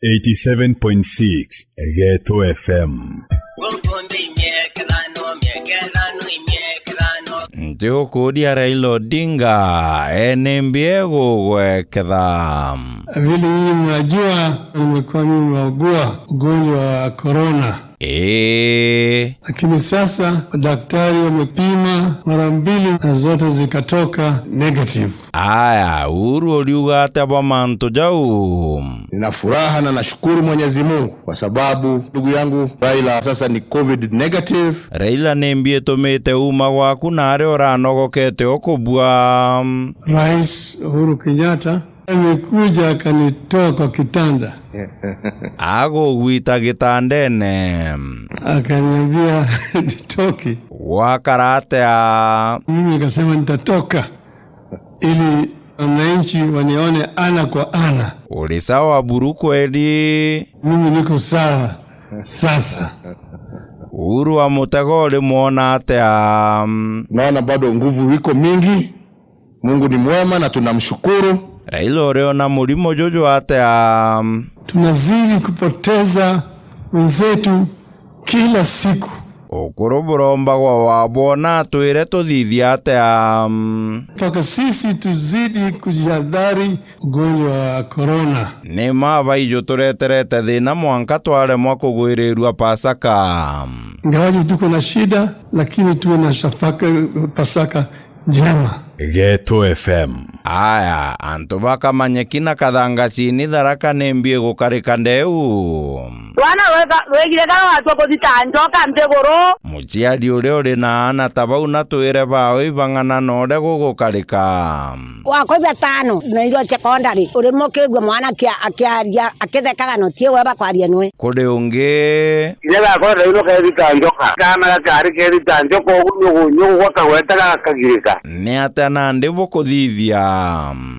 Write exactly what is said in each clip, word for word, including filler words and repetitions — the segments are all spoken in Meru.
Eighty-seven point six Geto F M. Nti ukuria Raila Odinga, ene mbie gugweketha. Vile hii mnajua, nimekuwa mimi nimeugua ugonjwa wa corona. Ee. Lakini sasa madaktari wamepima mara mbili na zote zikatoka negative. Aya, Uhuru uriuga atia bwa mantu jau? Nina furaha na nashukuru Mwenyezi Mungu kwa sababu ndugu yangu Raila sasa ni covid negative. Raila, ni mbi itumite uma gwaku na aria uranogokete ukubua? Rais Uhuru Kenyatta amekuja akanitoa kwa kitanda. Agugwita gitandene. Akaniambia, "Nitoke." Gwakara atia? Mimi nikasema, "Nitatoka ili wananchi wanione ana kwa ana." Uri sawa buru kweli? Mimi niko sawa sasa. Uhuru wa Mutego urimwona atia? Naona bado nguvu iko mingi. Mungu ni mwema na tunamshukuru. Raila, uriona murimo juju atia? Tunazidi kupoteza wenzetu kila siku. Ukuru burombagwa wabwona, twire tuthithia atia? Mpaka sisi tuzidi kujihadhari ugonjwa wa corona. Ni ma baiju tureterete thina mwanka twaremwa kugwirirua Pasaka. Ingawaje tuko na shida, lakini tuwe na shafaka, Pasaka njema. Geto F M. Aya, antu bakamanyeki na Kathangacini, Tharaka ni mbi igukarika ndeu? Rwana rwega-, rwegire kara watua kuthita njoka nthiguru. Muciari uria uri na aana ta bau na twire bawe ibang'ana na uria gugukarika. Wakwa batano na irwa secondary, urimo kigua mwana akia-, akiaria, akithekaga na utie we bakwaria nwe. Kuri ungi. Kinya gakwa Raila kethita njoka. Kaana gakari kethita njoka, ugu nugu-, nugu gwakagweta gakagirika. Ni atia nandi bukuthithia?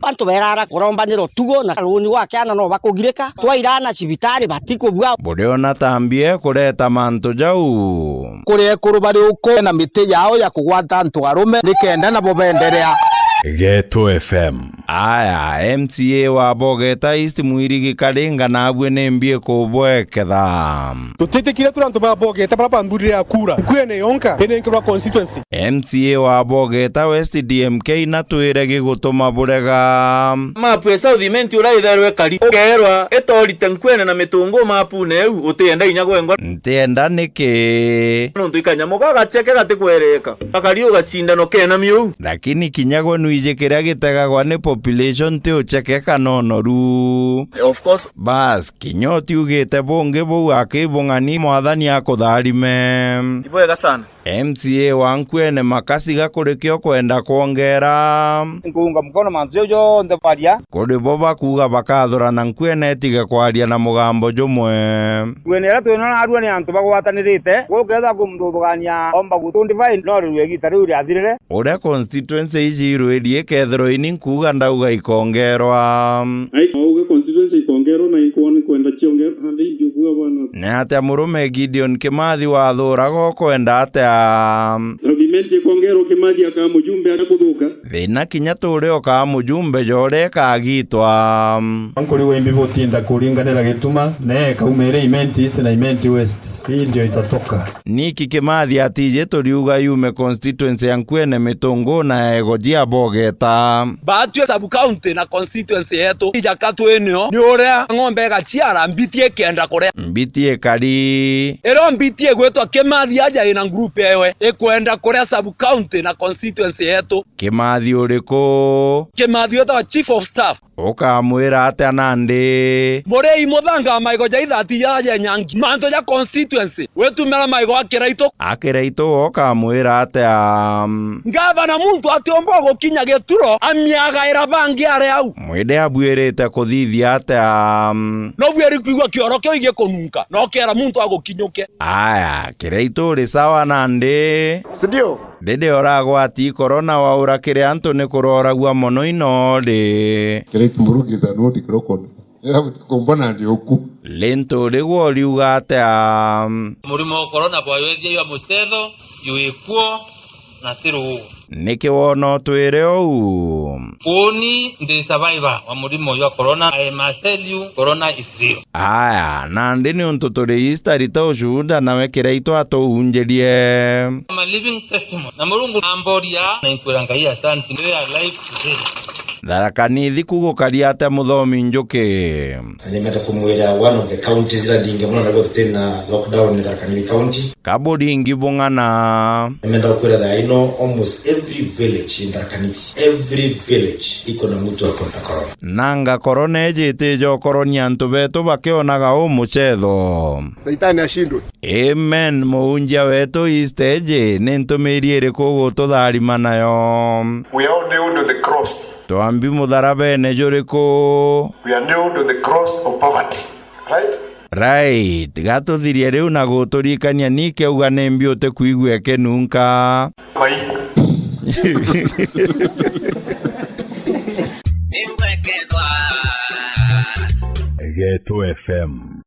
Antu berara kurombanira utugo na runi gwa kiana no bakugirika. Twairana cibitari batikubua. Buriona ta mbi ekureta mantu jau? Kuri ekuru bari uku na miti yao ya kugwata antu arume, nikenda nabo benderea. Geto F M. Aya, M C A wa Bogeta East Mwirigi Karinga nabwe ni mbi ikubweketha? Tutitikire turi antu ba Bogeta bara banthurire akura nkuene yonka ene nkirwa constituency. M C A wa Bogeta West D M K na twire gigutuma burega. Mapu ya South Imenti uria itherwe kari ukerwa itorite nkuene na mitungu mapune iu, utienda inya gwengwa. Ntienda niki? Nontu ikanyamu gagacheke gatikwereka. Gakari ugacindano kena miu. Lakini kinya gwe nwiji kiria gitegagwa ni population ti ucheke kana unoru. Of course. Bas, kinya utiugite bungi buu akibung'ani, Mwathani akutharime. Ni bwega sana. M C A wa nkuene Makasi gakuri kio kwenda kwongera. Nkuunga mukono mantu jau jonthe baria. Kuri bo bakuuga bakathurana nkuene itige kwaria na mugambo jumwe. Nkuene iria twina narua ni antu bagwatanirite, gukethira kumuthuthugania omba gutundivine, no rirue igita riu riathirire. Uria constituency iji irwiri ikethirwa ini nkuuga ndauga ikongerwa. Ai, auge constituency ikongerwa na inkwona kwenda ciongerwa, na ndi ndiukuga bwana. Ni atia murume Gideon Kimathi wathuraga ukwenda atia? Argument ikongerwa, Kimathi akaa mujumbe aria kuthuka. Thina kinya turi ukaa mujumbe ja uria ikagitwa. Nkuri wimbi butinda kuringanira gituma, ne kaumaire Imenti East na Imenti West. Hii ndio itatoka. Niki Kimathi atiji turiuga yume constituency ya Nkuene, Mitungu na Ego jia Bogeta? Batue sub county na constituency yetu ijaka twinio ni uria ng'ombe igaciara mbiti ikenda kuria. Mbiti ikari. Irio mbiti igwitwa Kimathi aja ina group ewe ikwenda kuria sub county na constituency yetu. Kimathi uriku? Kimathi witagwa chief of staff. Ukamwira atia nandi? Murei muthanga maigo ja ithati ja ja Nyangi. Mantu ja constituency. Witumira maigo a Kiraitu. A Kiraitu ukamwira atia? Ngavana muntu atiumba gukinya gituro amiagaira bangi ari au. Mwende abuirite kuthithia atia? No buiri kwigua kioro kiu igikununka. No kiera muntu agukinyuke. Aya, Kiraitu uri sawa nandi? Si ndio? Riri uragwati corona waura kiri antu ni kuroragua mono ino ri? Kiraitu Murungi is an old crocodile. Era gutikumbona ndi uku. Lintu rigwo riuga atia? Murimo wa corona bwayweria jwa mucetho, jwikuo, na ti ruugu. Niki wona utwire uu? Uuni ndi survivor wa murimo jwa corona. I must tell you, corona is real. Aya, nandi niuntu turi Easter rita ushuhuda nawe Kiraitu atuunjirie. I'm a living testimony. Na Murungu amboria na inkwira Ngai asante. We are alive today. Tharaka Nithi kugukaria atia muthomi Njuki? Na nimenda kumwira one of the counties ira ndingi muno niguo tutina lockdown ni Tharaka Nithi County. Kaburingi bung'ana. Nimenda gukwira thaa ino almost every village in Tharaka Nithi, every village iko na mtu ako na corona. Nanga corona ijite ijokoronia antu betu bakionaga u mucetho. Saitani ashindwe. Amen, muunjia wetu Easter iji ni ntumiri iriku ugututharima nayo? We are all nailed on the cross. Twambi mutharabene juriku? We are nailed on the cross of poverty, right? Right, gatuthirie riu na guturikania ni kiuga ni mbi utikwigua ikinunka. Mai. Geto F M.